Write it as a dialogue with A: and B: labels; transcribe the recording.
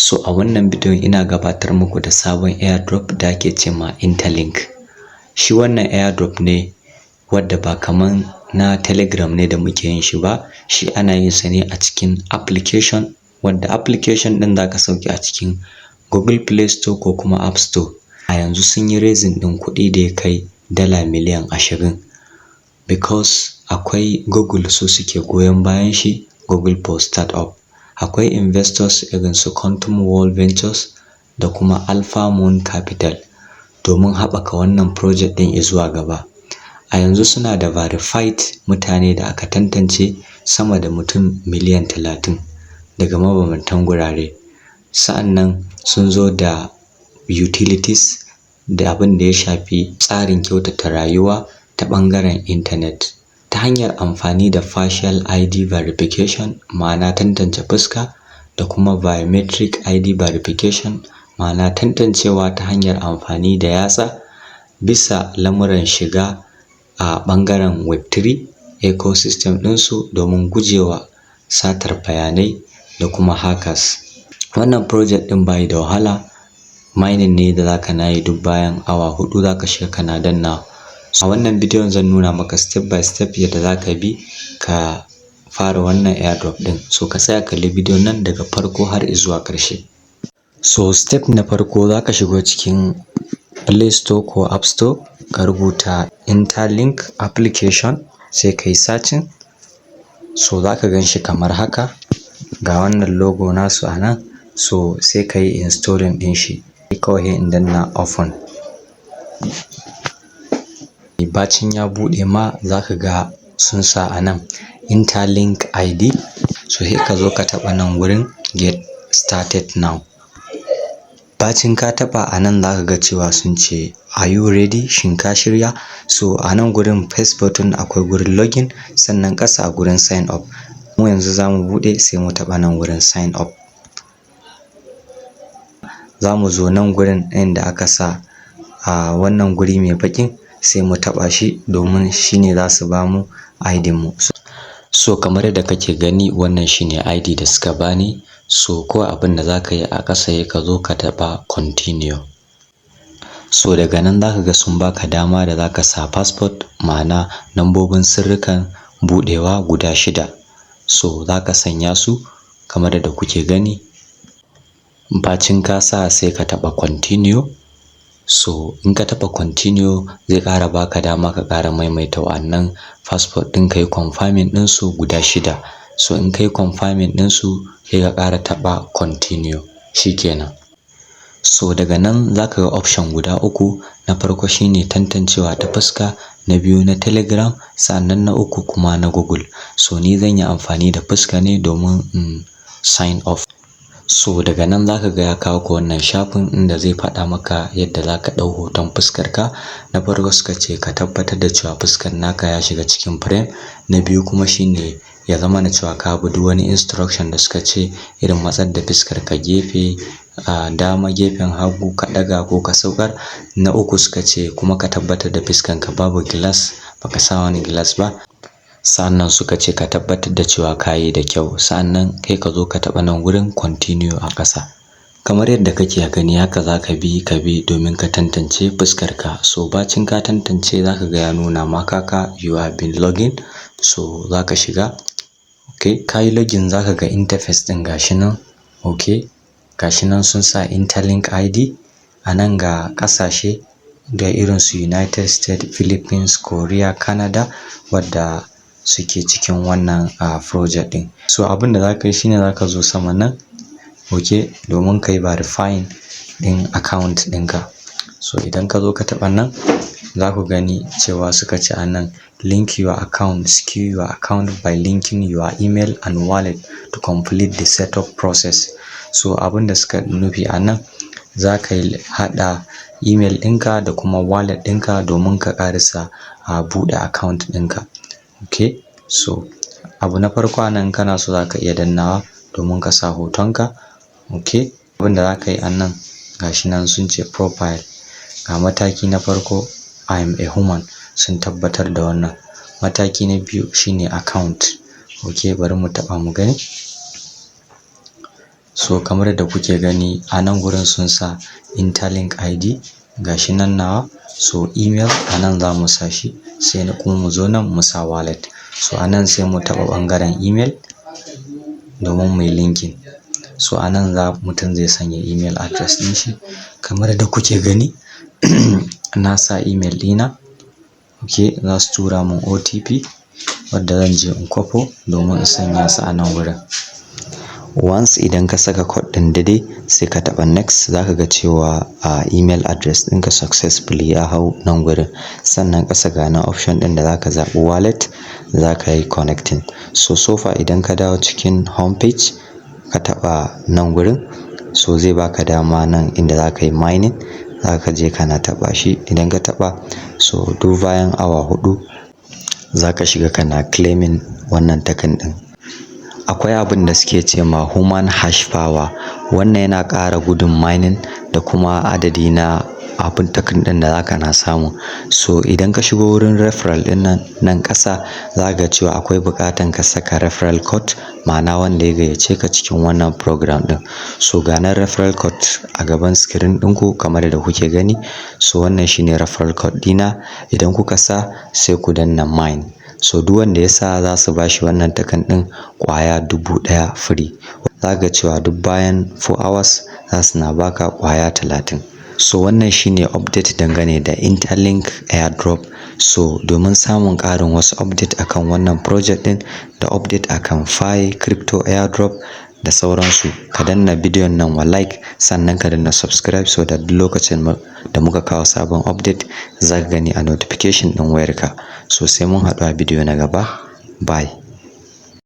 A: So a wannan bidiyon ina gabatar muku da sabon airdrop da ake ce ma Interlink. Shi wannan airdrop ne wadda ba kaman na Telegram ne da muke yin shi ba, shi ana yin sa ne a cikin application, wadda application ɗin za ka sauke a cikin Google Play Store ko kuma App Store. A yanzu sun yi raising ɗin kuɗi da ya kai dala miliyan 20, because akwai Google, su suke goyon bayan shi, Google for Startup. Akwai investors irin su Quantum World Ventures da kuma Alpha Moon Capital domin haɓaka wannan project ɗin zuwa gaba. A yanzu suna da verified mutane da aka tantance sama da mutum miliyan 30 daga mabambantan gurare. Sa'annan sun zo da utilities da abin da ya shafi tsarin kyautata rayuwa ta ɓangaren intanet ta hanyar amfani da facial ID verification, ma'ana tantance fuska, da kuma biometric ID verification, ma'ana tantancewa ta hanyar amfani da yatsa bisa lamuran shiga a ɓangaren Web3 ecosystem ɗinsu, domin gujewa satar bayanai da kuma hackers. Wannan project ɗin bayi da wahala, mining ne da zaka na yi duk bayan awa 4, zaka shiga kana danna. A wannan bidiyon zan nuna maka step by step yadda zaka bi ka fara wannan airdrop ɗin. So ka tsaya, kalli bidiyon nan daga farko har zuwa ƙarshe. So step na farko, zaka shigo cikin Play Store ko App Store, ka rubuta Interlink application, sai ka yi searching. So zaka gan shi kamar haka, ga wannan logo nasu a nan. So sai ka yi installing ɗin shi kawai, in danna open. Bacin ya buɗe ma, zaka ga sun sa a nan Interlink ID. So sai ka zo ka taɓa nan wurin "Get started now". Bacin ka taɓa a nan, zaka ga cewa sun ce, "Are you ready?" Shin ka shirya? So a nan gurin first button akwai gurin login, sannan ƙasa a gurin sign up. Mu yanzu za mu buɗe, sai mu taɓa nan gurin sign up. Za mu zo nan gurin inda aka sa a wannan guri mai baƙin, sai mu taɓa shi domin shine za su bamu ID mu. So kamar yadda kake gani, wannan shine ID da suka bani. So ko abin da za ka yi a ƙasa, sai ka zo ka taɓa continue. So daga nan za ka ga sun baka dama da za ka sa password, ma'ana lambobin sirrikan buɗewa guda shida. So za ka sanya su kamar yadda kuke gani. Bacin ka sa, sai ka taɓa continue. So in ka taɓa continue, zai ƙara baka dama ka ƙara maimaita wa'annan password ɗin, ka yi confirming ɗinsu guda shida. So in ka yi confirming ɗinsu, sai ka ƙara taɓa continue, shikenan. So daga nan za ka ga option guda uku. Na farko shine tantancewa ta fuska, na biyu na Telegram, sannan na uku kuma na Google. So ni zan yi amfani da fuska ne domin in sign up. So daga nan za ka ga ya kawo ka wannan shafin inda zai faɗa maka yadda za ka ɗau hoton fuskar ka. Na farko suka ce ka tabbatar da cewa fuskar naka ya shiga cikin frame. Na biyu kuma shine ya zama na cewa ka bi duk wani instruction da suka ce, irin matsar da fuskar ka gefe a dama, gefen hagu, ka ɗaga ko ka saukar. Na uku suka ce kuma ka tabbatar da fuskar ka babu glass, baka sa wani glass ba. Sa'annan suka ce ka tabbatar da cewa ka yi da kyau. Sa'annan kai ka zo ka taɓa nan wurin continue a ƙasa. Kamar yadda kake gani, haka za ka bi domin ka tantance fuskar ka. So bacin ka tantance, za ka ga ya nuna maka ka you have been login. So za ka shiga. Okay, ka yi login, za ka ga interface ɗin gashi nan. Okay, gashi nan sun sa Interlink ID. A nan ga ƙasashe da irin su United States, Philippines, Korea, Canada, wadda suke cikin wannan project ɗin. So abin da za ka yi shine za ka zo sama nan, okay, domin ka yi verifying ɗin account ɗinka. So idan ka zo ka taɓa nan, za ku gani cewa suka ce a nan, "Link your account, secure your account by linking your email and wallet to complete the setup process." So abin da suka nufi a nan, za ka yi haɗa email ɗinka da kuma wallet ɗinka domin ka ƙarasa a buɗe account ɗinka. Okay, so abu na farko a nan, kana so za ka iya dannawa domin ka sa hotonka. Okay, abin da za ka yi a nan, gashi nan sun ce profile. Ga mataki na farko, "I am a human", sun tabbatar da wannan. Mataki na biyu shine account. Okay, bari mu taɓa mu gani. So kamar yadda kuke gani a nan gurin, sun sa Interlink ID, gashi nan nawa. So email a nan za mu sa shi, sai na kuma mu zo nan mu sa wallet. So a nan sai mu taɓa ɓangaren email domin mu yi linking. So a nan za mutum zai sanya email address ɗin shi. Kamar yadda kuke gani, na sa email ɗina. Ok, za su tura mun OTP wadda zan je in kwafo domin in sanya su a nan wurin. Once idan ka saka code ɗin daidai, sai ka taɓa next, za ka ga cewa a email address ɗinka successfully ya hau nan gurin. Sannan ƙasa ga nan option ɗin da za ka zaɓi wallet za ka yi connecting. So far idan ka dawo cikin home page, ka taɓa nan gurin, so zai baka dama nan inda za ka yi mining. Za ka je kana taɓa shi. Idan ka taɓa, so duk bayan awa 4 za ka shiga kana claiming wannan token ɗin. Akwai abin da suke ce ma human hash power. Wannan yana ƙara gudun mining da kuma adadi na abin token ɗin da zaka na samu. So idan ka shigo wurin referral ɗin nan, nan ƙasa za ka ga cewa akwai buƙatan ka saka referral code, ma'ana wanda ya gayyace ka cikin wannan program ɗin. So ga nan referral code a gaban screen ɗinku kamar yadda kuke gani. So wannan shine referral code ɗina. Idan kuka sa, sai ku danna mine. So duk wanda ya sa, za su bashi wannan token ɗin ƙwaya 1000 free. Za ka ga cewa duk bayan 4 hours za su na baka ƙwaya 30. So wannan shine update dangane da Interlink airdrop. So domin samun ƙarin wasu update akan wannan project ɗin da update akan Pi crypto airdrop da sauransu, ka danna bidiyon nan wa like, sannan ka danna subscribe, so da duk lokacin da muka kawo sabon update za ka gani a notification ɗin wayarka. So sai mun haɗu a bidiyo na gaba. Bye.